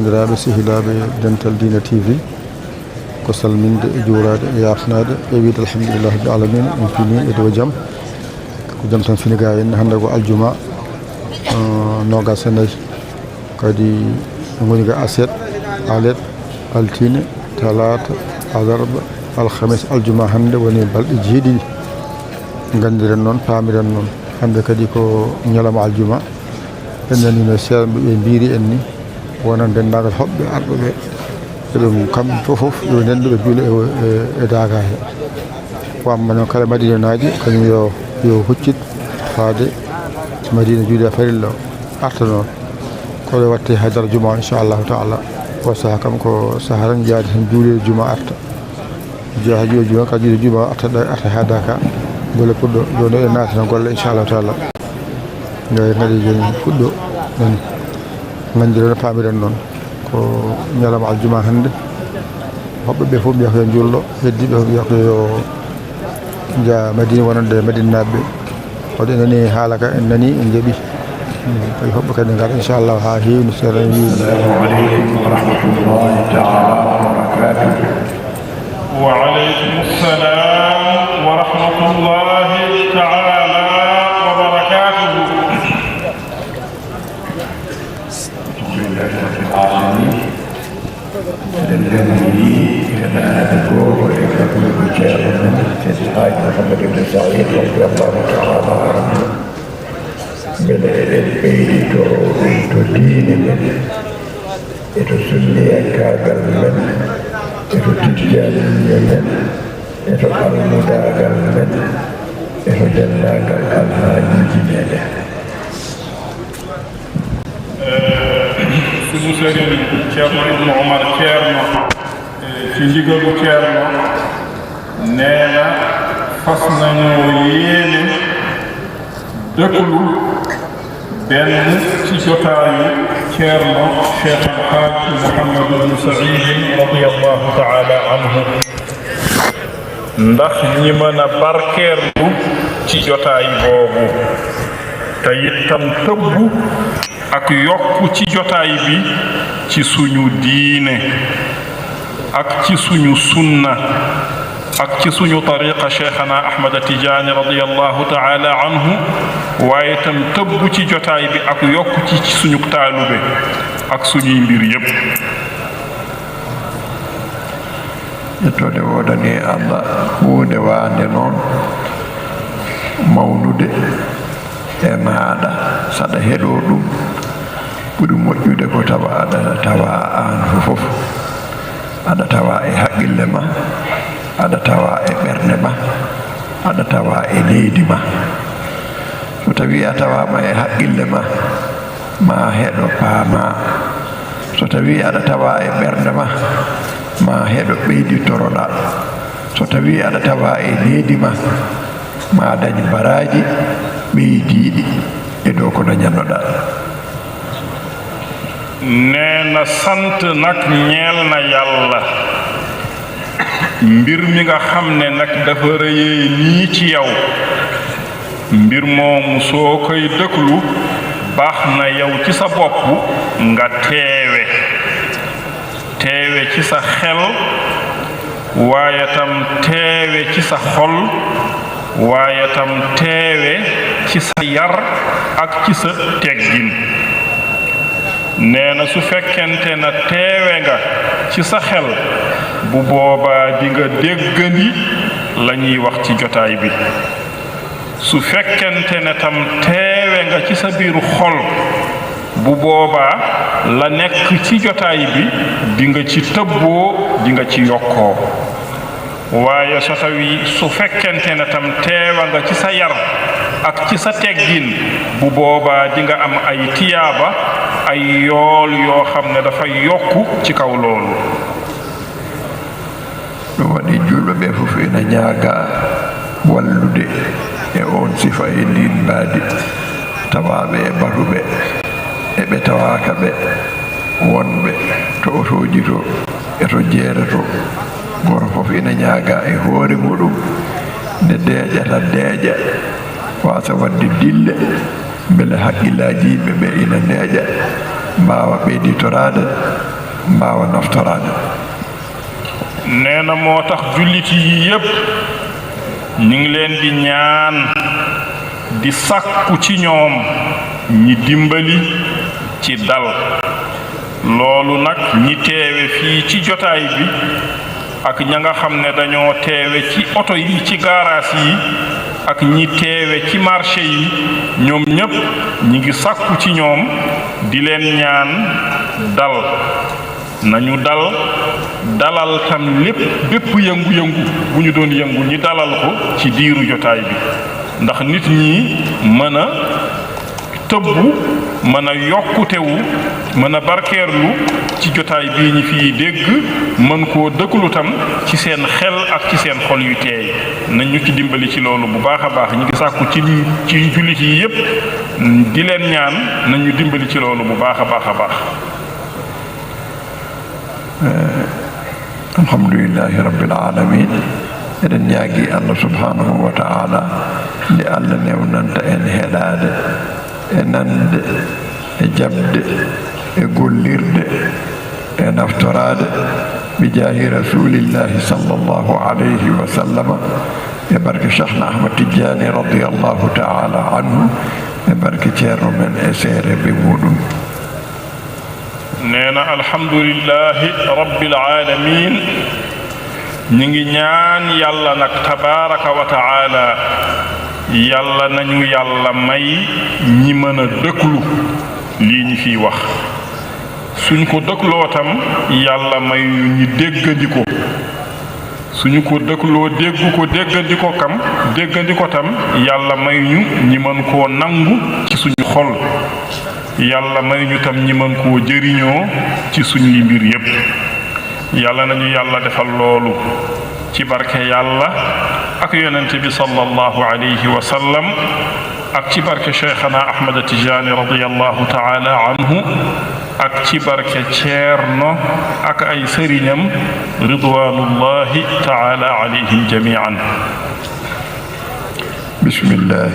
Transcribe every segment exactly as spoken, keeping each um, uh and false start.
Sakiraaɓe, sehilaaɓe Dental Diina T V, ko salminde e juuraade e yaafnaade e wiyde alhamdulillahi rabbil aalamiina, en fini e dow jam. Ko jam tan fini ga en, hannde ko aljuma, eh, noogaas e nayi. Kadi en ngoni ga aset, alet, altine, talaata, alarba, alhamis, aljuma hannde woni balɗe jeeɗiɗi. Nganndiren noon, paamiren noon. Hannde kadi ko ñalawma aljuma. En nani no seeɗa ɓe mbiiri en ni, wonande denndaangal hoɓɓe arɓe ɓe. Eɓe kamɓe fof, fof, yo ndendu ɓe juula e, e, e daaga he. Ko amma noon kala Madinanaajo, kañum yo, yo huccit faade Madina juulee farilla o, arta noon. Ko ɗo watte haydara juma, inchallahu taala. O saha kam ko saha tan yaade heen juulee juma arta. Jeeha juulee juma, ka juulee juma arta ɗo, arta haa daka. Golle puɗɗo, yo ɗo en naatana golle, inchallahu taala. Yo en ngaɗi jooni fuɗɗo, ɗon nganndira no paamiren noon. Ko ñalawma aljuma hannde. Hoɓɓe ɓe fof mbiya ko yo njullo, heddiiɓe fof mbiya ko yo nja Madina wonande Madinanaaɓe ɓe. Waɗi en nani haala ka, en nani, en njaɓi. Tawi hoɓɓe kadi ngara, inchallah, haa heewni seeɗa en wiide. Assalamu aleykum wa rahmatullahi taala wa barakatuh. Wa aleykum salam wa rahmatullahi taala wa barakatuh. Alhamdulillahi rabbil alamin. Eɗen nganndi kadi gooto e fotndude ceerno men, Seydi Haaji Mouhammad Ibn Saïd, radiyallahu taala anhu. Mbele eɗen ɓeyditoro ɗum to diine men, e to sunniyankaagal men, e to tijjaaniya men, e to almudaagal men, e to denndaangal alhaajiiji meɗen. Eh, Sunu Sëriñ Ceerno Ibnu Omar Ceerno, eh, ci ndigalu Ceerno, nee na fas nañoo yéene déglu benn ci jotaayu Ceerno Cheikh Al Hadj Mouhamadou Ibnu Saïd radiyallahu taala anhu. Ndax ñi mën a barkeerlu ci jotaay boobu, te itam tëbbu ak yokku ci jotaay bi ci suñu diine, ak ci suñu sunna, ak ci suñu tariqa Cheikhana Ahmad Tijaani radiyallahu taala anhu, waaye itam tëbbu ci jotaay bi ak yokku ci, ci suñu taalube ak suñuy mbir yépp. Yettoode woodani Allah, huunde waande noon mawnude e maaɗa, saɗa heɗoo ɗum, ɓuri moƴƴude ko tawa aɗa tawa aan fof. Aɗa tawa e haqqille ma, aɗa tawa e ɓernde ma, aɗa tawa e leydi ma. So tawii a tawaama e haqqille ma, ma heɗo paama. So tawii aɗa tawa e ɓernde ma, ma heɗo ɓeyditoroɗa. So tawii aɗa tawa e leydi ma, ma dañ baraaji ɓeydiiɗi e dow ko dañannoɗa. Nee na sant nag ñeel na Yàlla. Mbir mi nga xam ne nag dafa rëyee nii ci yow, mbir moomu soo koy déglu, baax na yow ci sa bopp nga teewe, teewe ci sa xel, waaye tam teewe ci sa xol, waaye tam teewe ci sa yar ak ci sa teggin. Nee na su fekkente ne teewe nga ci sa xel, bu boobaa di nga déggandi la ñuy wax ci jotaay bi. Su fekkente ne tam teewe nga ci sa biir xol, bu boobaa la nekk ci jotaay bi di nga ci tëbboo, di nga ci yokkoo. Waaye so tawi, su fekkente ne tam teewa nga ci sa yar ak ci sa teggin, bu boobaa di nga am ay tiyaaba, ay yool yoo xam ne dafay yokku ci kaw loolu. Ɗum waɗi juulɓe ɓe fof ina ñaaga wallude e oon sifa e ndiin mbaadi, tawaaɓe e batuɓe e ɓe tawaaka ɓe, wonɓe to otooji to e to jeere to. Gooto fof ina ñaaga e hoore muɗum nde deeƴata deeƴa, waasa waɗde dille, mbele haqqillaaji yimɓe ɓe ina deeƴa, mbaawa ɓeyditoraade, mbaawa naftoraade. Nee na moo tax jullit yi yépp ñu ngi leen di ñaan, di sàkku ci ñoom ñi dimbali ci dal. Loolu nag, ñi teewe fii ci jotaay bi ak ña nga xam ne dañoo teewe ci oto yi ci gaaraas yi ak ñi teewe ci marché yi, ñoom ñépp ñi ngi sàkku ci ñoom, di leen ñaan dal. Nañu dal, dalal tam lépp, bépp yëngu-yëngu bu ñu doon yëngu, ñi dalal ko ci diiru jotaay bi, ndax nit ñi mën a tëbbu, mën a yokkutewu, mën a barkeerlu ci jotaay bii ñi fiy dégg, mën koo dëkklu tam ci seen xel ak ci seen xol yu teey. Nañ ñu ci dimbali ci loolu bu baax a baax. Ñu ngi sàkku ci, ci jullit yi yépp, di leen ñaan, nañ ñu dimbali ci loolu bu baax a baax a baax. Eh, alhamdulillahi rabbil alamin. Eɗen ñaagi Allah subhanahu wa ta'ala nde Allah newnanta en heɗaade e nande e jaɓde e gollirde e naftoraade bi jaahi rasulillahi sallallahu alayhi wa sallama, e barke Cheikhna Ahmad Tidiane radiyallahu ta'ala anhu, e barke ceerno men e seereeɓe muɗum. Nee na, alhamdulillahi rabbil alamin. Ñi ngi ñaan Yàlla nag, tabaraka wa ta'ala, Yàlla nañu Yàlla may ñi mën a dëkklu lii ñi fiy wax. Suñ ko dëkkloo tam, Yàlla may ñu ñi déggandi ko. Suñu ko dëkkloo, dégg ko, déggandi ko kam, déggandi ko tam, Yàlla may ñu ñi mën koo nangu ci suñu xol. Yàlla may ñu tam ñi mën koo jëriñoo ci suñuy mbir yépp. Yàlla nañu Yàlla defal loolu ci barke Yàlla ak Yonent bi sallallahu alayhi wa sallam, ak ci barke Cheikhana Ahmad Tijani radiyallahu ta'ala anhu, ak ci barke Ceerno ak ay sëriñam ridwanullahi ta'ala alayhim jami'an. Bismillah.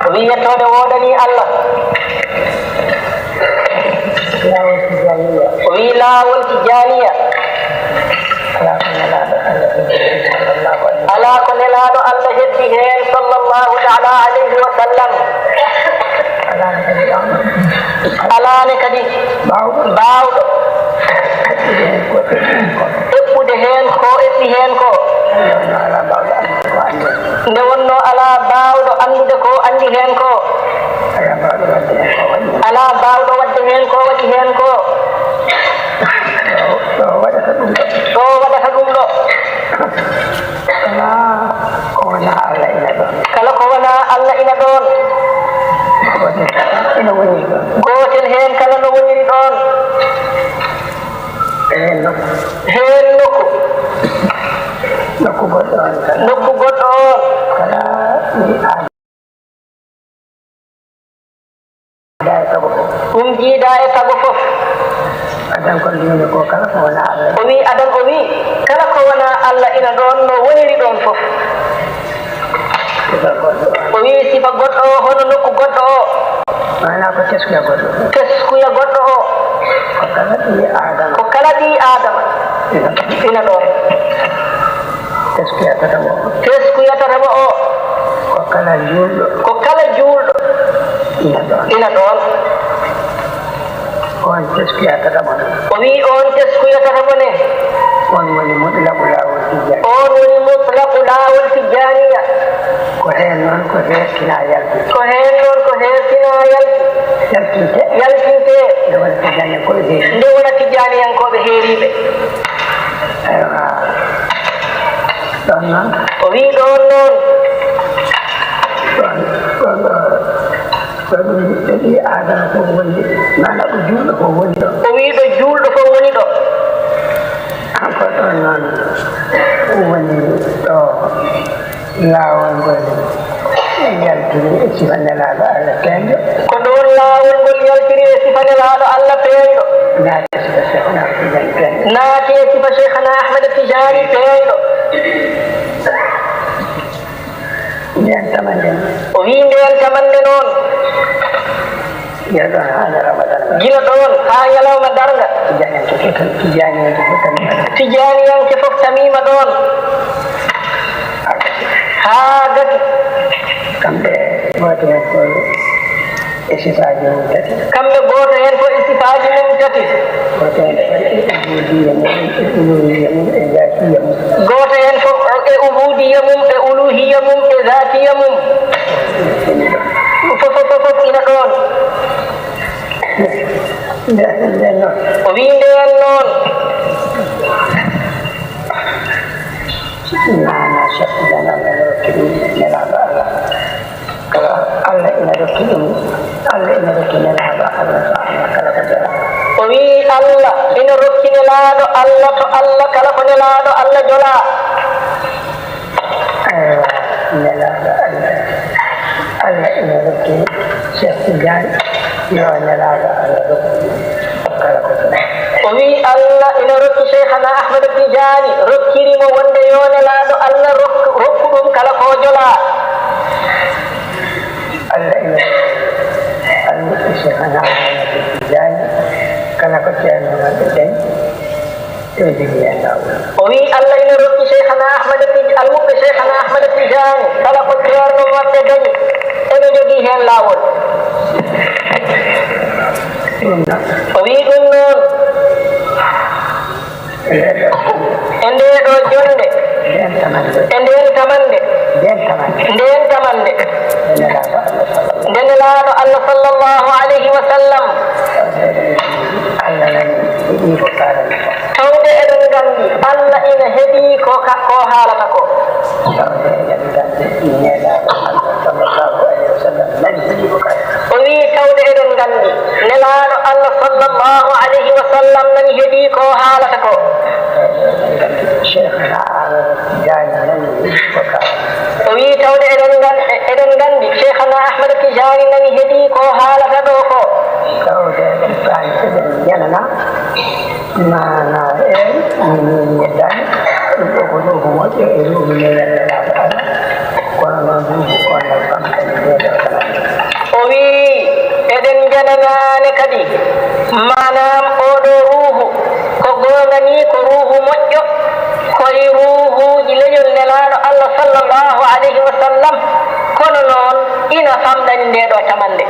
O wii, yettoode woodanii Allah. O wii, laawol Tijaaniya, alaa ko Nelaaɗo Allah heddi heen, sallallahu ta'ala alayhi wa sallam. Alaa ne kadi baawɗo eɓɓude heen ko eɓɓi heen ko. Nde wonnoo alaa baawɗo anndude ko anndi heen ko. Alaa baawɗo waɗde heen ko waɗi heen ko. Ɗo waɗata ɗum ɗo. Kala ko wonaa Allah ina ɗoon. Kala ko wonaa Allah ina ɗoon. Gootel kala ina woniri ɗoon. Gootel heen kala no woniri ɗoon. Heen nokku. Heen nokku. Nokku goɗɗo oon kala. Nokku goɗɗo oon. Kala mi Ɗum jiidaa e tago fof. Adan kon wiino ko kala ko wonaa Allah. O wii, adan o wii, kala ko wonaa Allah ina ɗoon no woniri ɗoon fof. Sifa goɗɗo. O wii, sifa goɗɗo o, hono nokku goɗɗo o. Maanaa ko teskuya goɗɗo o. Teskuya goɗɗo o. Ko kala ɓii Aadama. Ko kala ɓii Aadama. Ina. Ina ɗoon. Teskuya tataɓo o. Teskuya tataɓo o. Ko kala juulɗo. Ko kala juulɗo. Ina ɗoon. Ina ɗoon. On teskuya tataɓo ne. O wii on teskuya tataɓo ne. On woni mutlaqu laawol tijjaani. On woni mutlaqu laawol tijjaaniya. Ko heen noon ko heertinaa yalti. Ko heen noon ko heertinaa yalti. Yaltinte. Yaltinte. Nde wona tijjaaniyankooɓe heeri. Nde wona tijjaaniyankooɓe heeriiɓe. Aywa. Ɗoon noon. O wii ɗoon noon. Ɗoon, ɗoon, ɗoon, ɗoon ɓii Aadama fof woni, maanaa ɗo juulɗo fof woni ɗo. O wii ɗo juulɗo fof woni ɗo. Ko ɗoon noon woni ɗo laawol ngol yaltiri e sifa Nelaaɗo Allah peeñɗo. Ko ɗoon laawol ngol yaltiri e sifa Nelaaɗo Allah peeñɗo. Naati e sifa Seexna Ahmada Tijaani peeñɗo. Naati e sifa Seexna Ahmada Tijaani peeñɗo. Tamande. O wii ndeen tamande noon. Gila ɗoon haa ñalawma darnga. Gila ɗoon haa ñalawma darnga. Tijjaaniyanke fof tamima. Tijjaaniyanke fof tamiima ɗoon. Haa gasi. Kamɓe gooto heen fof e sifaaji mum tati. Kamɓe gooto heen fof e sifaaji mum tati. Gooto heen fof e ubuudiyya mum, e uluhiyya mum, e zaatiyya mum. Gooto heen fof e ubuudiyya mum, e uluhiyya mum, e zaatiyya mum. Fof, fof, fof, fof ina ɗoon. Ndeen, ndeen noon. O wii ndeen noon. Maana Cheikh Tidiane Allah no rokki ɗum nelaaɗo Allah. Kala Allah ina rokki ɗum, Allah ina rokki nelaaɗo Allah to Allah kala ko jolaa. O wii Allah ina rokki nelaaɗo Allah to Allah kala ko nelaaɗo Allah jolaa. Eywa, nelaaɗo Allah, Allah ina rokki Cheikh Tidiane, yo nelaaɗo Allah rokku ɗum kala ko jolaa. O wii Allah ina rokki Cheikhana Ahmad Tidiane, rokkiri mo wonde yo nelaaɗo Allah rokku, rokku ɗum kala ko jolaa. Allah ina, Allah ina Cheikhana Ahmad Tidiane, kala ko Ceerno maɓɓe dañi, ɓe jogii heen laawol. O wii Allah ina rokki Cheikhana Ahmad Tij-, almuɓɓe Cheikhana Ahmad Tidiane, kala ko Ceerno maɓɓe dañi, eɓe jogii heen laawol. Ɗum noon. O wii ɗum noon. E ndee ɗoo jonnde. Ndeen tamannde. E ndeen tamannde. Ndeen tamannde. Ndeen tamannde. Nde nelaaɗo Allah sallallahu. Nde nelaaɗo Allah sallallahu alayhi wa sallam. Allah nani, heɗii ko kaalata ko. Tawde eɗen nganndi Allah ina heɗii ko ka, ko haalata ko. Tawde eɗen nganndi nelaaɗo Allah sallallahu alayhi wa sallam nani, heɗii ko kaalata. O wii, tawde eɗen nganndi nelaaɗo Allah sallallahu alayhi wa sallam nani, heɗii ko haalata ko. Cheikhana Ahmad Tidiane nani, heɗii ko kaalata. O wii, tawde eɗen ngan-, eɗen nganndi Cheikhana Ahmad Tidiane nani, heɗii ko haalata ɗoo ko. Tawde eɗen paami, eɗen ñaanana. Maanaa en, min min yeddani ɗum ɗo ko ruuhu moƴƴo e ruuhu newel nelaaɗo Allah, kono noon ruuhu o ngal famtani nde ɗo tamannde. O wii, eɗen njananaane kadi, maanaam oo ɗoo ruuhu, ko goonga nii ko ruuhu moƴƴo, ko e ruuhuuji leñol nelaaɗo Allah sallallahu alayhi wa sallam, kono noon ina famɗani nde ɗo tamannde.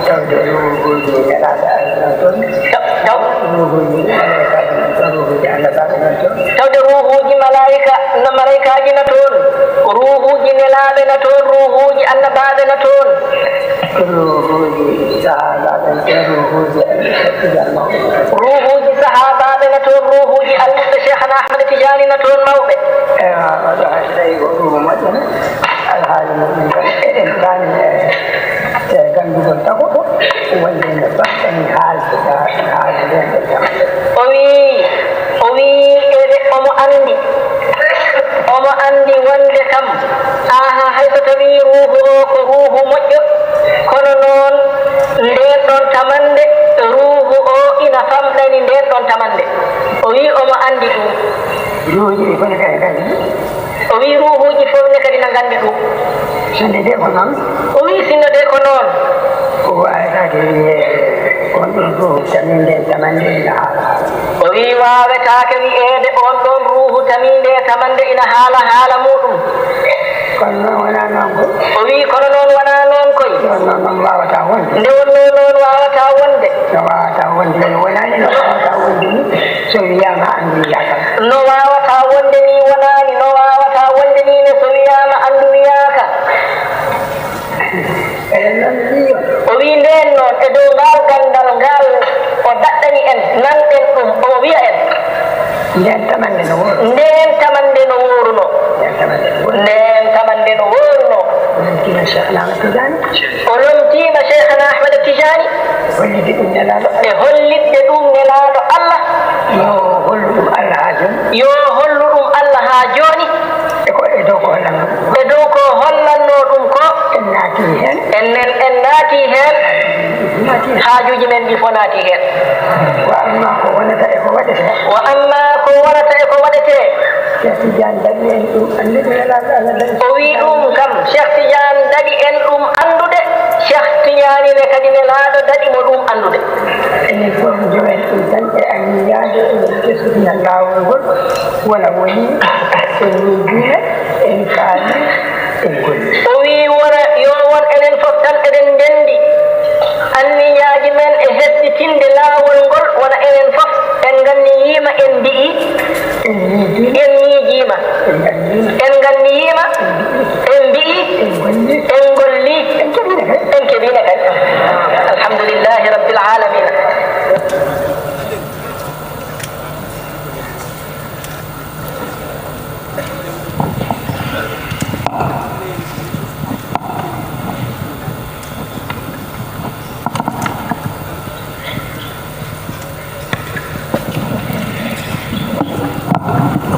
Tawde ruuhuuji nelaaɗo Allah nan toon. Taw, taw. Ruuhuuji malaykaaji nan toon, ruuhuuji annabaaɓe nan toon. Tawde ruuhuuji malaayika, no malaykaaji na toon, ruuhuuji nelaaɓe na toon, ruuhuuji annabaaɓe na toon. Ruuhuuji sahaabaaɓe na toon, ruuhuuji almuɓɓe Cheikh Tidiane mawɓe na toon. Ruuhuuji sahaabaaɓe na toon, ruuhuuji almuɓɓe Cheikhana Ahmad Tidiane na toon mawɓe. Eywa, waɗa hay so tawi ko ruuhu moƴƴo ne, alhaali muɗum kam eɗen paami e, e ganndugol tago wonde ne battani haalde, haalde nden ɗo jam. O wii, o wii, eɗe, omo anndi, omo anndi wonde kam, aha, hay so tawii ruuhu o ko ruuhu moƴƴo, kono noon ndeen ɗoon tamannde, ruuhu o ina famɗani ndeen ɗoon tamannde. O wii omo anndi ɗum. Ruuhuuji ɗi fof ne kadi nganndi. O wii ruuhuuji fof ne kadi na nganndi ɗum. Sinno de ko noon. O wii sinno de ko noon. Ko waawetaake wiyeede on ɗoon ruuhu tamiinde e tamannde ina haala haala. O wii waawetaake wiyeede on ɗoon ruuhu tamiinde e tamannde ina haala haala muuɗum. Kono noon wonaa noon koy. O wii kono noon wonaa noon koy. Nde wonnoo noon noon waawataa wonde. Nde wonnoo noon waawataa wonde. No waawataa wonde ni, no waawataa wonde ni, so wiyaama anndu wiyaaka. No waawataa wonde ni wonaani, no waawataa wonde ni ne so wiyaama anndu wiyaaka. Eɗen noon wiyo. O wii ndeen noon e dow ngaal ganndal ngal o daɗɗani en, nanɗen ɗum, omo wiya en. Ndeen tamannde no wooru. Ndeen tamannde no woorunoo. Ndeen tamannde no wooru. Ndeen tamannde no woorunoo. O lomtiima Cheikhna Ahmad Tidiane. O lomtiima Cheikhna Ahmad Tidiane. Hollitde ɗum nelaaɗo. E hollitde ɗum nelaaɗo Allah. Yo hollu ɗum Allah haa jooni. Yo hollu ɗum Allah haa jooni. E ko, e dow ko hollanoo ɗum. E dow ko hollannoo ɗum ko. En naatii heen. En, en, en naatii heen. Naatii heen. Haajuuji men ɗi fof naatii heen. Wa ammaa ko wonata e ko waɗetee. Wa ammaa ko wonata e ko waɗetee. Cheikh Tidiane dañi en ɗum, anndi ko nelaaɗo Allah dañi. O wii ɗum kam, Cheikh Tidiane Ɗum anndude, Cheikh Tidiane ne kadi nelaaɗo daɗi mo ɗum anndude. Enen fof jowen ɗum tan e anniyaade eɗen kesɗina laawol ngol, wona woni en miijiima, en faami, en golli. O wii wona yo won enen fof tan eɗen ndenndi anniyaaji men e heɓtitinde laawol ngol, wona enen fof en nganniyiima, en mbiyi, en miijiima, en nganniyiima, en mbiyi, en ngolli, en keɓiino kadi. Alhamdulillahi Rabbil Alamina.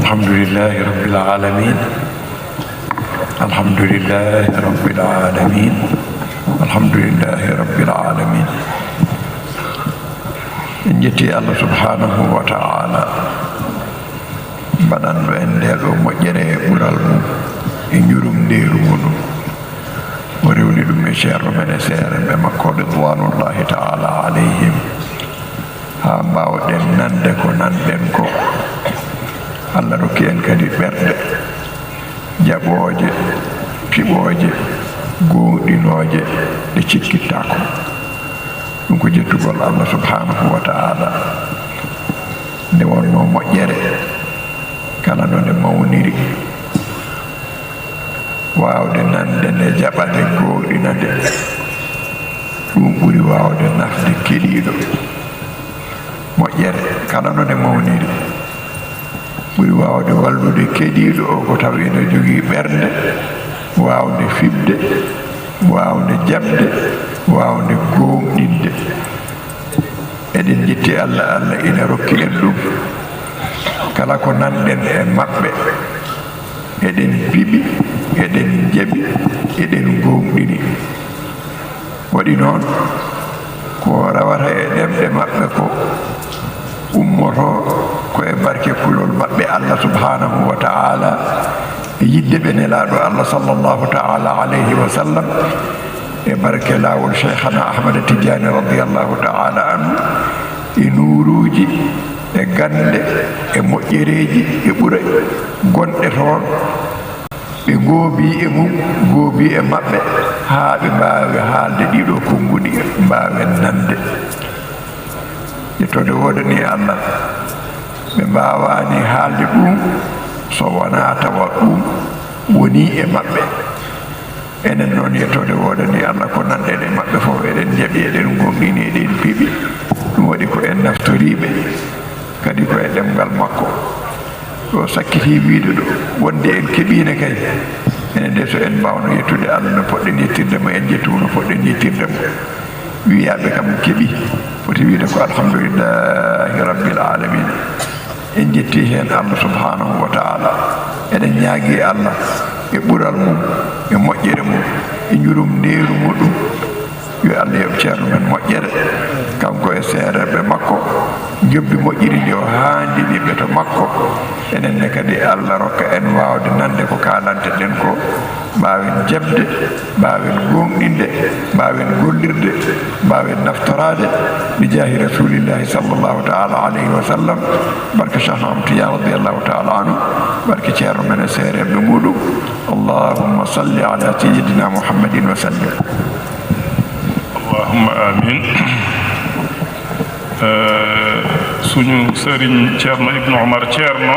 الحمد لله رب العالمين. الحمد لله رب العالمين. الحمد لله رب العالمين. En njetti Allah subhanahu wa ta'ala, mbaɗanɗo en ndee ɗoo moƴƴere e ɓural mum e njurumndeeru muɗum. O rewni ɗum e ceerno men e seerenɓe makko, ridwanullahi ta'ala alayhim, haa mbaawɗen nande ko nanɗen ko. Allah rokki en kadi ɓerɗe jaɓooje, piɓooje, gooŋɗinooje, ɗe cikkittaako. Ɗum ko jettugol Allah subhanahu wa ta'ala. Nde wonnoo moƴƴere, kala no nde mawniri, waawde nande nde, jaɓa nde, gooŋɗina nde, ɗum ɓuri waawde nafde keɗiiɗo. Moƴƴere, kala no nde mawniri, ɓuri waawde wallude keɗiiɗo o ko tawa ina jogii ɓernde waawnde fiɓde, waawnde jaɓde, waawnde gooŋɗinde. Eɗen njetti Allah, Allah ina rokki en ɗum. Kala ko nanɗen e maɓɓe, eɗen piɓi, eɗen jaɓi, eɗen gooŋɗini. Waɗi noon, ko rewata e ɗemɗe maɓɓe ko, ummoto ko e barke kulol maɓɓe Allah subhanahu wa ta'ala, e yiɗde ɓe Nelaaɗo Allah sallallahu ta'ala alayhi wa sallam, e barke laawol Cheikhana Ahmada Tidiane radiyallahu ta'ala anhu, e nuuruuji, e gannde, e moƴƴereeji, e ɓure gonɗe toon. Ɓe ngoobii e mum, ngoobii e maɓɓe, haa ɓe mbaawi haalde ɗiiɗoo konnguɗi, mbaawen nande. Yettoode woodanii Allah, ɓe mbaawaani haalde ɗum so wonaa tawa ɗum wonii e maɓɓe. Enen noon, yettoode woodanii Allah, ko nanɗen e maɓɓe fof, eɗen njaɓi, eɗen gooŋɗini, eɗen piɓi. Ɗum waɗi ko en naftoriiɓe, kadi ko e ɗemngal makko. O sakkitii wiyde ɗo wonde en keɓiino kay. Enen de, so en mbaawno yettude Allah no poɗɗen yettirde mo, en njettu mo no poɗɗen yettirde mo. Wiyaaɓe kam keɓi, foti wiyde ko alhamdulillahi rabbil alamina. En njetti heen Allah subhanahu wa ta'ala. Eɗen ñaagii Allah e ɓural mum, e moƴƴere mum, e njurumndeeru muɗum. Yo Allah yoɓ ceerno men moƴƴere, kanko e seerenɓe makko, njoɓdi moƴƴiri ndi o haandini ɓe to makko. Enen ne kadi, Allah rokka en waawde nande ko kaalanteɗen ko, mbaawen jaɓde, mbaawen gooŋɗinde, mbaawen gollirde, mbaawen naftoraade, bi jaahi Rasulillahi sallallahu ta'ala alayhi wa sallam, barke Cheikh Ahmad Tidiane radiyallahu ta'ala anhu, barke ceerno men e seerenɓe muɗum. Allahumma salli ala sayyidina Muhammadin wa sallim. Allahumma amin. Eh, suñu sëriñ Ceerno Ibnu Omar Ceerno,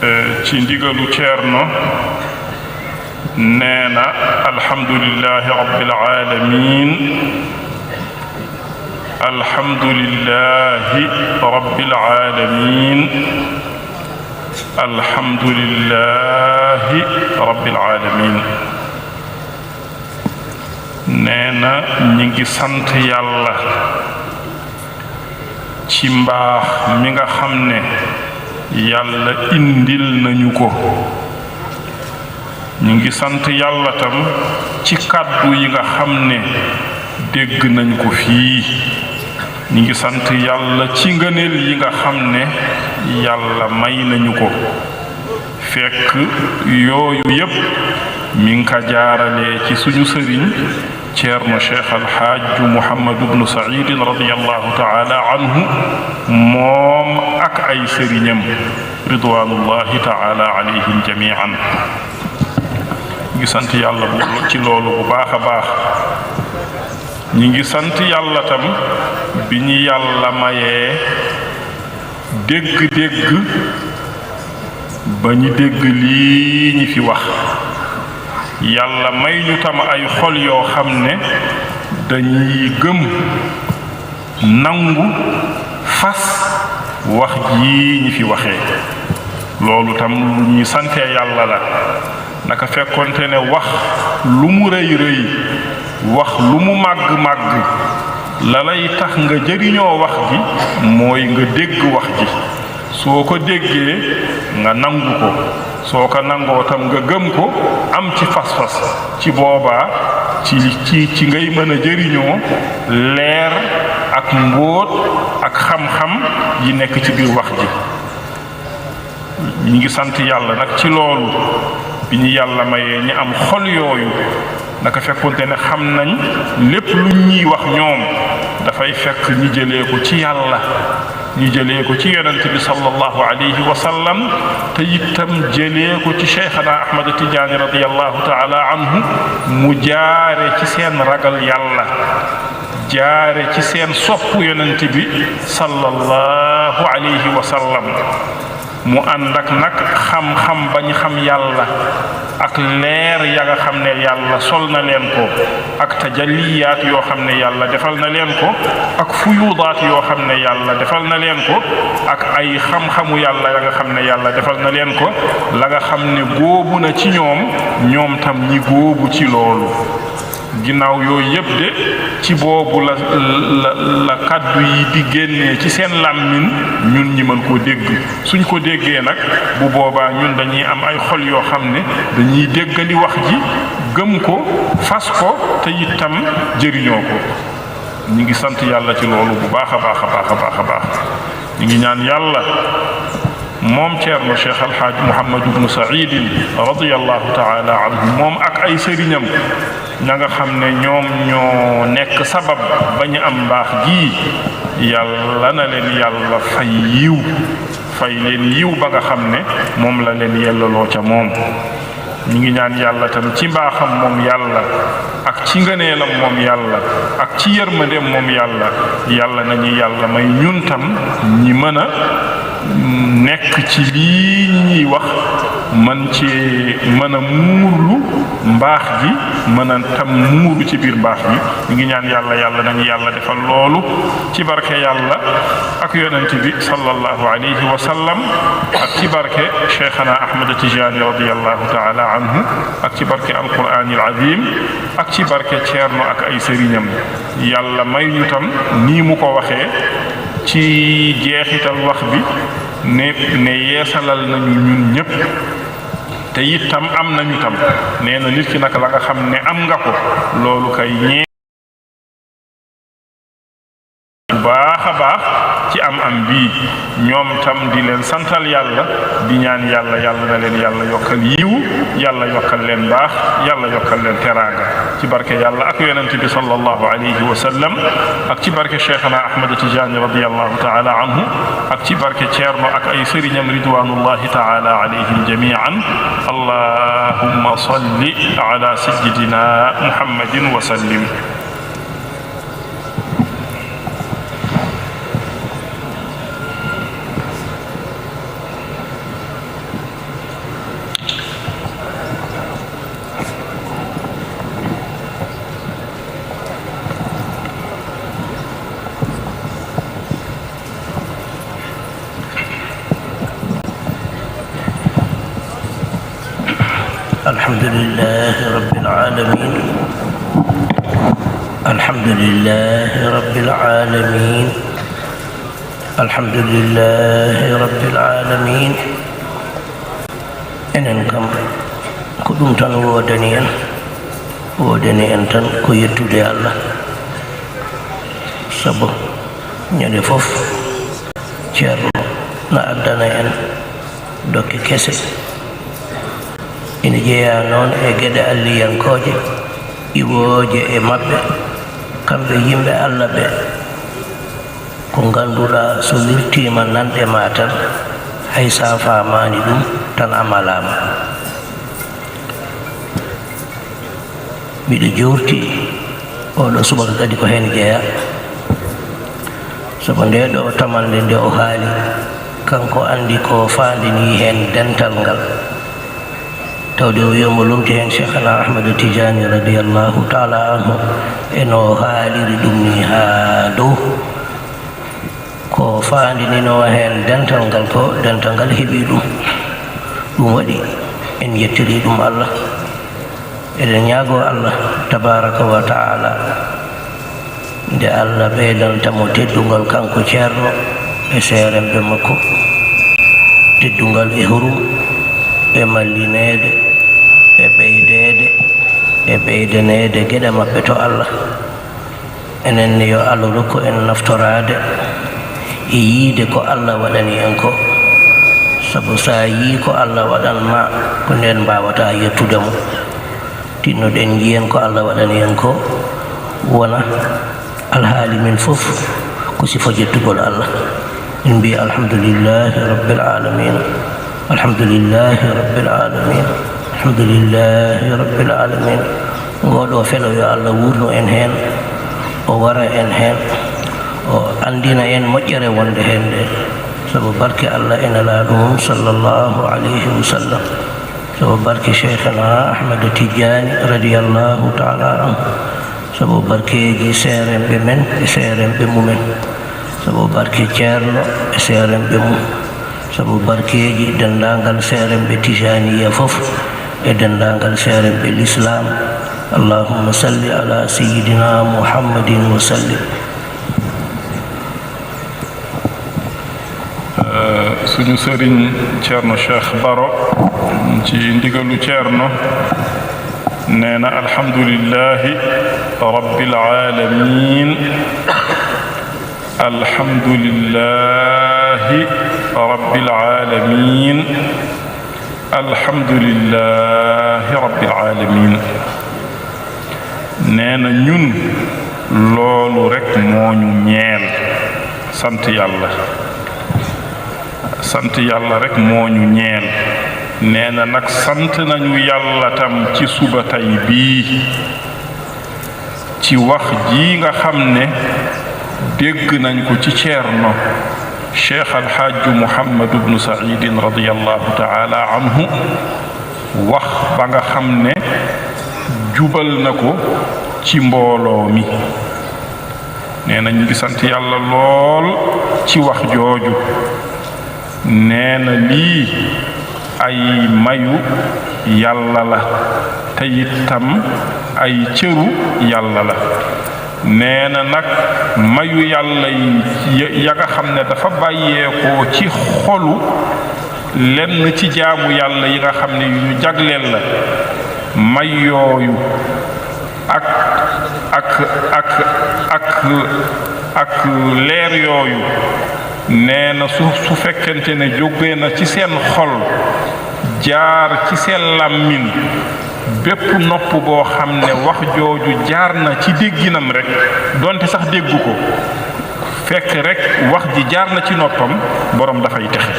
eh, ci ndigalu Ceerno, nee na, alhamdulillahi rabbil alamin. Alhamdulillahi rabbil alamin. Alhamdulillahi rabbil alamin. Nee na, ñi ngi sant Yàlla ci mbaax mi nga xam ne Yàlla indil nañu ko. Ñi ngi sant Yàlla tam ci kàddu yi nga xam ne dégg nañ ko fii. Ñi ngi sant Yàlla ci ngëneel yi nga xam ne Yàlla may nañu ko. Fekk yooyu yépp Min ka jaarale ci suñu sëriñ, Ceerno Cheikh Al Hadj Mouhamadou Ibn Saïd radiyallahu ta'ala anhu, moom ak ay sëriñam, ridwanullahi ta'ala alayhim jami'an. Ngi sant Yàlla bu, ci loolu bu baax a baax. Ñi ngi sant Yàlla tam bi ñu Yàlla mayee dégg-dégg ba ñu dégg lii ñi fi wax. Yàlla may ñu tam ay xol yoo xam ne dañuy gëm, nangu, fas wax jii ñi fi waxee. Loolu tam lu ñuy sante Yàlla la. Naka fekkonte ne wax lu mu rëy rëy, wax lu mu màgg màgg, la lay tax nga jëriñoo wax ji mooy nga dégg wax ji. Soo ko déggee, nga nangu ko. Soo ko nangoo tam, nga gëm ko, am ci fas-fas. Ci boobaa, ci, ci, ci ngay mën a jëriñoo leer ak mbóot ak xam-xam yi nekk ci biir wax ji. Ñu ngi sant Yàlla nag ci loolu, bi ñu Yàlla mayee ñi am xol yooyu. Naka fekkonte ne xam nañ lépp lu ñuy wax ñoom, dafay fekk ñu jëlee ko ci Yàlla, ñu jëlee ko ci Yonent bi sallallahu alayhi wa sallam, te itam jëlee ko ci Cheikhana Ahmad Tidiane radiyallahu ta'ala anhu, mu jaare ci seen ragal Yàlla, jaare ci seen sopp Yonent bi sallallahu alayhi wa sallam. Mu ànd ak nag xam-xam ba ñu xam Yàlla, ak leer ya nga xam ne Yàlla sol na leen ko, ak tajalliyaat yoo xam ne Yàlla defal na leen ko, ak fuyudaat yoo xam ne Yàlla defal na leen ko, ak ay xam-xamu Yàlla ya nga xam ne Yàlla defal na leen ko. La nga xam ne góobu na ci ñoom, ñoom tam ñi góobu ci loolu. Ginnaaw yooyu yépp de, ci boobu la, la, la kàddu yi di génnee ci seen làmmiñ, ñun ñi mën koo dégg. Suñ ko déggee nag, bu boobaa ñun dañuy am ay xol yoo xam ne dañuy déggandi wax ji, gëm ko, fas ko, te itam jëriñoo ko. Ñi ngi sant Yàlla ci loolu bu baax a baax a baax a baax a baax. Ñi ngi ñaan Yàlla, moom Ceerno Cheikh Al Hadj Mouhamadou Ibn Saïd radiyallahu ta'ala anhu, moom ak ay sëriñam, ña nga xam ne ñoom ñoo nekk sabab ba ñu am mbaax gii, Yàlla na leen Yàlla fay yiw, fay leen yiw ba nga xam ne moom la leen yellaloo ca moom. Ñi ngi ñaan Yàlla tam ci mbaaxam moom Yàlla, ak ci ngëneelam moom Yàlla, ak ci yërmandeem moom Yàlla, Yàlla nañu Yàlla may ñun tam ñi mën a nekk ci lii ñuy wax, mën ci, mën a muurlu mbaax gi, mën a tam muuru ci biir mbaax gi. Ñu ngi ñaan Yàlla, Yàlla nañu Yàlla defal loolu ci barke Yàlla ak Yonent bi sallallahu alayhi wa sallam, ak ci barke Cheikhana Ahmad Tijani radiyallahu ta'ala anhu, ak ci barke Alquranil Azim, ak ci barke Ceerno ak ay sëriñam. Yàlla may ñu tam, nii mu ko waxee ci jeexital wax bi, ne, ne yeesalal nañu ñun ñépp. Te it tam am nañu tam. Nee na nit ki nag la nga xam ne am nga ko, loolu kay ñee bu baax a baax ci am am bii. Ñoom tam di leen santal Yàlla, di ñaan Yàlla, Yàlla na leen Yàlla yokkal yiw, Yàlla yokkal leen baax, Yàlla yokkal leen teraanga. Ci barke Yàlla ak Yonent bi sallallahu alayhi wa sallam, ak ci barke Cheikhana Ahmad Tijani radiyallahu ta'ala anhu, ak ci barke Ceerno ak ay sëriñam ridwanullahi ta'ala alayhim jami'an. Allahumma salli ala sayyidina Muhammadin wa sallim. الحمد لله رب العالمين. الحمد لله رب العالمين. الحمد لله رب العالمين. Enen kam, ko ɗum tan woodani en, woodani en tan ko yettude Allah, sabu ñande fof Ceerno na addana en dokke kese. Ina jeyaa noon e geɗe alliyankooje iwooje e maɓɓe, kamɓe yimɓe Alla ɓe, ko ngannduɗaa so wirtiima nanɗe ma tan, hay so a faamaani ɗum tan a malaama. Miɗo jowti oɗo subaka kadi ko heen jeyaa, sabu nde ɗo tamannde nde o haali, kanko anndi ko faandini heen dental ngal. Tawde o wiyi omo lomti heen Cheikhana Ahmad Tidiane radiyallahu taala anhu e no haaliri ɗum ni haa dow. Ko faandininoo heen dental ngal ko dental ngal heɓi ɗum. Ɗum waɗi en njettiri ɗum Allah. Eɗen ñaagoo Allah tabaraka wa taala nde Allah ɓeydanta mo teddungal kanko ceerno e seeremɓe makko, teddungal e hurum e mallineede e ɓeydeede e ɓeydaneede geɗe maɓɓe to Allah. Enen ne yo Allah rokku en naftoraade e yiide ko Allah waɗani en ko, sabu so a yii ko Allah waɗan ma ko nden mbaawata yettude mo. Tinnoɗen njiyen ko Allah waɗani en ko wona alhaali men fof ko sifo jettugol Allah. En mbiyi alhamdulillahi rabbil alamina, alhamdulillahi rabbil alamina, alhamdulillahi rabbil alamina. Ngooɗoo felo yo Allah wuurnu en heen, o wara en heen, o anndina en moƴƴere wonde heen nde, sabu barke Allah e Nelaaɗo mum sallallahu alayhi wa sallam. Sabu barke Cheikhana Ahmad Tidiane radiyallahu taala anhu, sabu barkeeji seeremɓe men e seeremɓe mumen, sabu barke ceerno e seeremɓe mum, sabu barkeeji denndaangal seeremɓe Tijaniya fof e denndaangal seeremɓe Lislaam. Allahumma salli ala sayyidina Muhammadin wa sallim. Suñu sëriñ Ceerno Cheikh Baro, ci ndigalu Ceerno, nee na alhamdulillahi rabbil alamin. Alhamdulillahi rabbil alamin. Alhamdulillahi rabbil alamin. Nee na ñun loolu rekk moo ñu ñeel. Sant Yàlla. Sant Yàlla rekk moo ñu ñeel. Nee na nag sant nañu Yàlla tam ci suba tey bii, ci wax ji nga xam ne dégg nañ ko ci Ceerno Cheikh Al Hadj Mouhamadou Ibn Saïdine radiyallahu taala anhu, wax ba nga xam ne jubal na ko ci mbooloo mi. Nee na ñu ngi sant Yàlla lool ci wax jooju. Nee na lii ay mayu Yàlla la, te itam ay cëru Yàlla la. Nee na nag mayu Yàlla yi ya, ya nga xam ne dafa bàyyeekoo ci xolu lenn ci jaamu Yàlla yi nga xam ne yu ñu jagleel la, may yooyu ak ak ak ak ak leer yooyu, nee na su su fekkente ne jóge na ci seen xol, jaar ci seen làmmiñ, bépp nopp boo xam ne wax jooju jaar na ci dégginam rekk, donte sax déggu ko, fekk rekk wax ji jaar na ci noppam, boroom dafay texe.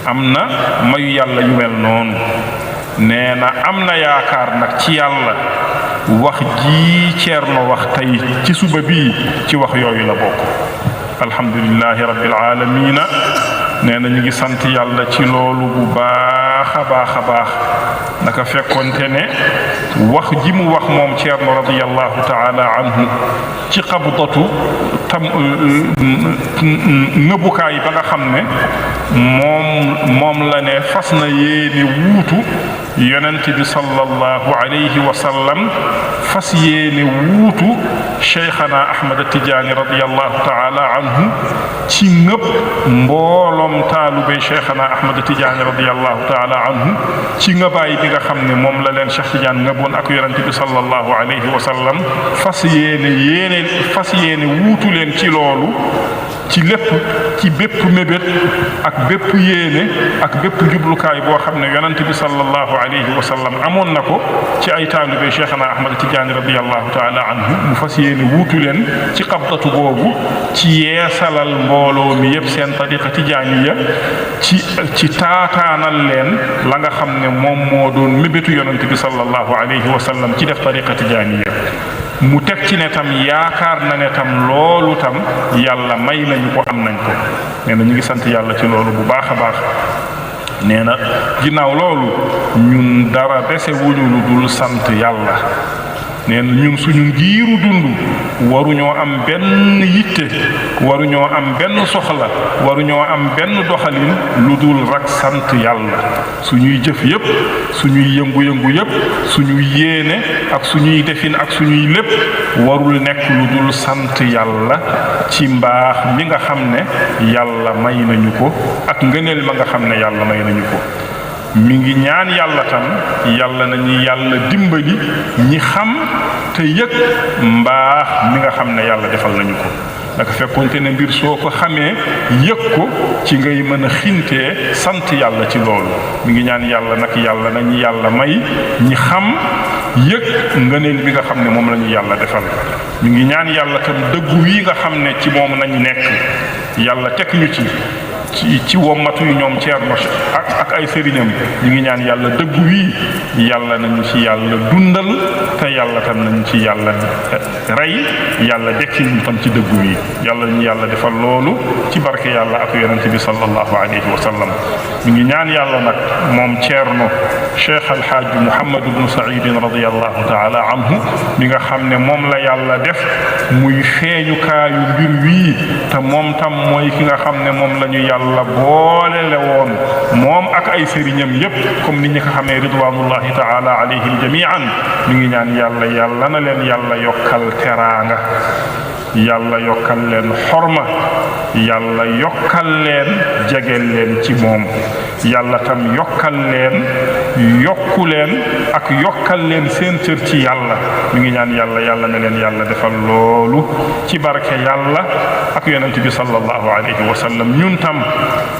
Am na mayu Yàlla yu mel noonu. Nee na am na yaakaar nag ci Yàlla, wax ji Ceerno wax tey ci suba bi, ci wax yooyu la bokk. Alhamdulillahi rabbil alamina. Nee na ñu ngi sant Yàlla ci loolu bu baax a baax a baax. Naka fekkonte ne wax ji mu wax moom Ceerno radiyallahu taala anhu ci qabdatu tam, ngëbukaay ba nga xam ne moom moom la ne fas na yéene wuutu Yonent bi sallallahu alayhi wa sallam, fas yéene wuutu Cheikhana Ahmad Tidiane radiyallahu taala anhu ci ngëb mbooloom taalubey Cheikhana Ahmad Tidiane radiyallahu taala anhu, ci ngëbaay bi nga xam ne moom la leen Cheikh Tidiane ngëboon ak Yonent bi sallallahu alayhi wa sallam, fas yéene yéene fas yéene wuutu leen ci loolu. ci lépp, ci bépp mébét ak bépp yéene ak bépp jublukaay boo xam ne Yonent bi sallallahu alayhi wa sallam amoon na ko ci ay taalibe Cheikhana Ahmad Tidiane radiyallahu taala anhu, mu fas yéene wuutu leen ci qabdatu boobu, ci yeesalal mbooloo mi yépp seen tariqa tijaaniya, ci ci taataanal leen la nga xam ne moom moo doon mébétu Yonent bi sallallahu alayhi wa sallam ci def tariqa tijaaniya. Mu teg ci ne tam yaakaar na ne tam loolu tam Yàlla may nañu ko, am nañ ko. Nee na ñu ngi sant Yàlla ci loolu bu baax a baax. Nee na ginnaaw loolu ñun dara dese wuñu lu dul sant Yàlla. Nee na ñun suñu ngiiru dund waruñoo am benn yitte, waruñoo am benn soxla, waruñoo am benn doxalin lu dul rak sant Yàlla. Suñuy jëf yépp, suñuy yëngu-yëngu yépp, suñuy yéene ak suñuy defin ak suñuy lépp warul nekk lu dul sant Yàlla ci mbaax mi nga xam ne Yàlla may nañu ko ak ngëneel ma nga xam ne Yàlla may nañu ko. Mi ngi ñaan Yàlla tam, Yàlla nañu Yàlla dimbali ñi xam te yëg mbaax mi nga xam ne Yàlla defal nañu ko. Naka fekkonte ne mbir soo ko xamee, yëg ko, ci ngay mën a xintee sant Yàlla ci loolu. Mi ngi ñaan Yàlla nag, Yàlla nañu Yàlla may ñi xam, yëg ngëneel bi nga xam ne moom la ñu Yàlla defal. Mi ngi ñaan Yàlla tam dëggu wi nga xam ne ci moom nañu nekk, Yàlla teg ñu ci, ci, ci wommatu yu ñoom Ceerno ak, ak ay sëriñam. Ñu ngi ñaan Yàlla dëggu wi, Yàlla nañu ci Yàlla dundal, te Yàlla tam nañu ci Yàlla, eh, rey, Yàlla dekki ñu tam ci dëggu wi. Yàlla ñu Yàlla defal loolu ci barke Yàlla ak Yonent bi sallallahu alayhi wa sallam. Mi ngi ñaan Yàlla nag moom Ceerno Cheikh Al Hadj Mouhamadou Ibn Saïd radiyallahu taala anhu, mi nga xam ne moom la Yàlla def muy feeñukaayu mbir wii, te moom tam mooy ki nga xam ne moom la ñu Yàlla boolele woon, moom ak ay sëriñam yépp, comme ni ñu ko xamee, ridwanullahi taala alayhim jamian. Mi ngi ñaan Yàlla, Yàlla na leen Yàlla yokkal teraanga, Yàlla yokkal leen xorma, Yàlla yokkal leen jegeel leen ci moom, Yàlla tam yokkal leen, yokku leen ak yokkal leen seen cër ci Yàlla. Mi ngi ñaan Yàlla, Yàlla na leen Yàlla defal loolu ci barke Yàlla ak Yonent bi sallallahu alayhi wa sallam. Ñun tam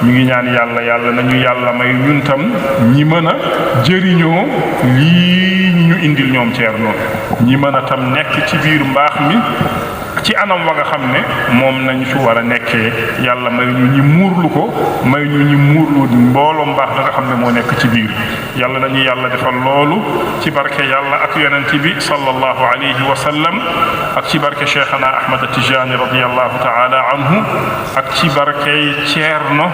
mi ngi ñaan Yàlla, Yàlla nañu Yàlla may ñun tam ñi mën a jëriñoo lii ñu indil ñoom Ceerno, ñi mën a tam nekk ci biir mbaax mi ci anam wa nga xam ne moom nañ fi war a nekkee. Yàlla may ñu ñi muurlu ko, may ñu ñi muurlu mbooloo mbaax da nga xam ne moo nekk ci biir. Yàlla nañu Yàlla defal loolu ci barke Yàlla ak Yonent bi sallallahu alayhi wa sallam, ak ci barke Cheikhana Ahmad Tijani radiyallahu taala anhu, ak ci barkey Ceerno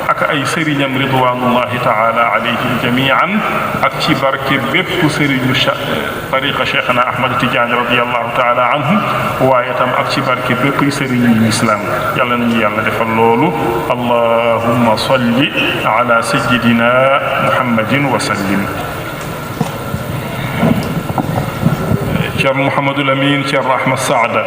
ak ay sëriñam ridwanullahi taala alayhim jamian, ak ci barke bépp sëriñu cha-, tariqa Cheikhana Ahmad Tidiane radiyallahu taala anhu, waaye tam ak ci barke bépp sëriñu Islam. Yàlla nañu Yàlla defal loolu. Allahumma salli ala sayyidina Muhammadin wa sallim. Ceerno Mouhamadou Lamine, Ceerno Ahmad Saada.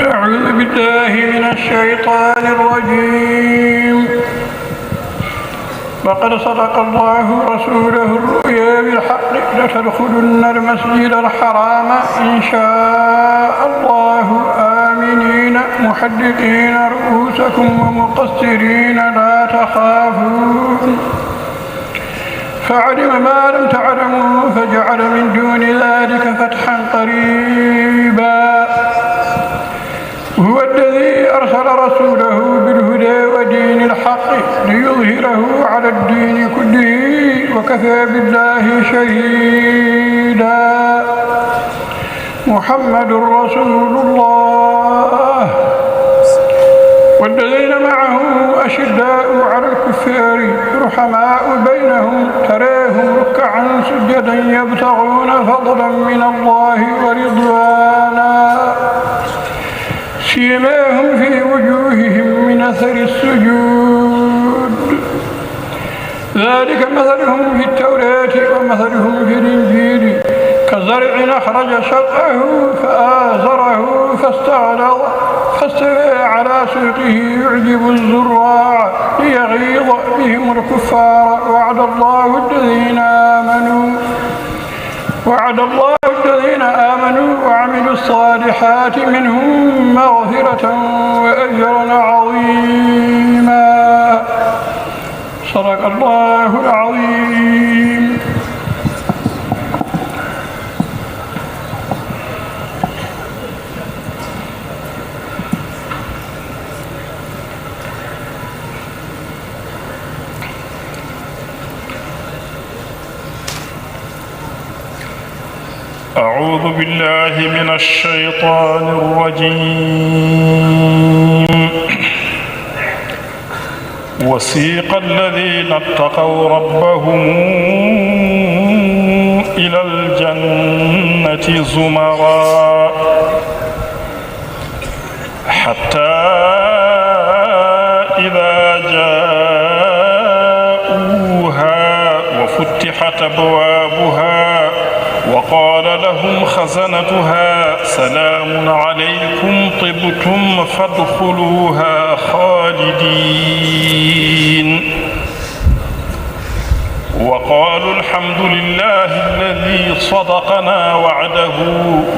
أعوذ بالله من الشيطان الرجيم. لقد صدق الله رسوله الرؤيا بالحق لتدخلن المسجد الحرام إن شاء الله آمنين محلقين رؤوسكم ومقصرين لا تخافون فعلم ما لم تعلموا فجعل من دون ذلك فتحا قريبا. هو الذي أرسل رسوله بالهدى ودين الحق ليظهره على الدين كله وكفى بالله شهيدا. محمد رسول الله. والذين معه أشداء على الكفار رحماء بينهم تراهم ركعا سجدا يبتغون فضلا من الله ورضوانا سيماهم في وجوههم من أثر السجود ذلك مثلهم في التوراة ومثلهم في الإنجيل كزرع أخرج شطأه فآزره فاستغلظ فاستوى على سوقه يعجب الزراع ليغيظ بهم الكفار. وعد الله الذين آمنوا وعد الله الذين آمنوا وعملوا الصالحات منهم مغفرة وأجرا عظيما. صدق الله العظيم. أعوذ بالله من الشيطان الرجيم. وسيق الذين اتقوا ربهم إلى الجنة زمرا حتى إذا جاءوها وفتحت أبوابها وقال لهم خزنتها سلام عليكم طبتم فادخلوها خالدين. وقالوا الحمد لله الذي صدقنا وعده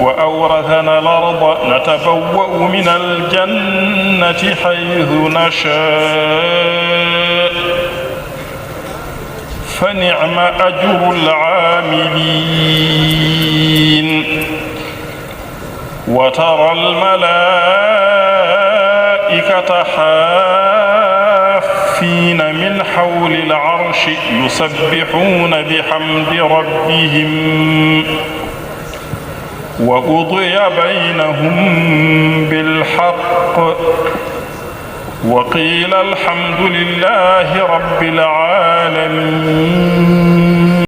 وأورثنا الأرض نتبوأ من الجنة حيث نشاء فنعم أجر العاملين. وترى الملائكة حافين من حول العرش يسبحون بحمد ربهم وقضي بينهم بالحق وقيل الحمد لله رب العالمين.